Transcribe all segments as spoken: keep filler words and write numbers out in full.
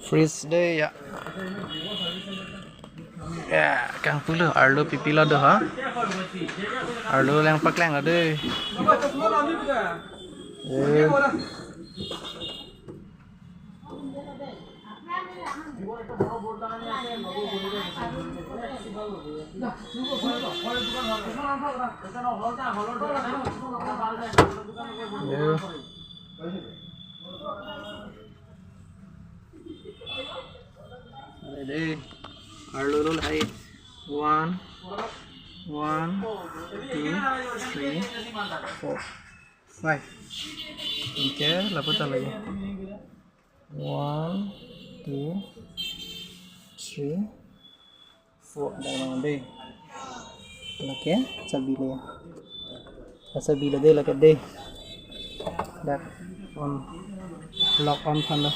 Fresh de ya. Ya, kangpulo arlo pipilo do ha. Arlo lang paklang lo de. Eh. Ready. Arlo lo hai. One, one, two, three, four, five. Okay, lapu ta lagi. One, two, three, four. Dak nang de. Lake, chabi le. Chabi le de, lake de. Dak on. Lock on phan lo.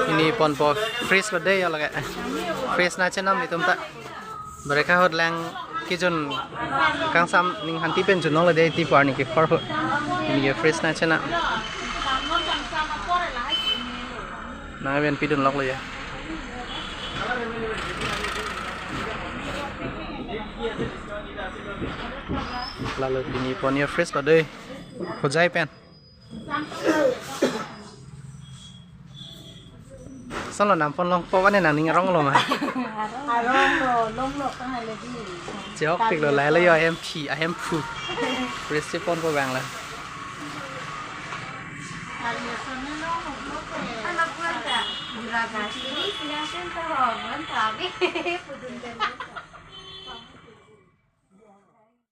Pini ponpo fresh lo de ya lake. Fresh nangchenam itum ta. Bereka hot lang kejun kangsam ning hanti pen junong lo de, ti par ni ke par hot. Pini ke fresh nangchenam. Nang aben pidun lok lo ya. Lalo pini pon ya fresh lo de. Hojai pen. Solo nam pon longpo kane nangning arong lo ma. Arong lo, long lo kang ale di. Chok pik lo lai lo yo M P, I M P. Fresh ponpo bang la. Anak buat tak? Juragan. Ini siang sen tahu, bukan tabi. Pudun dan.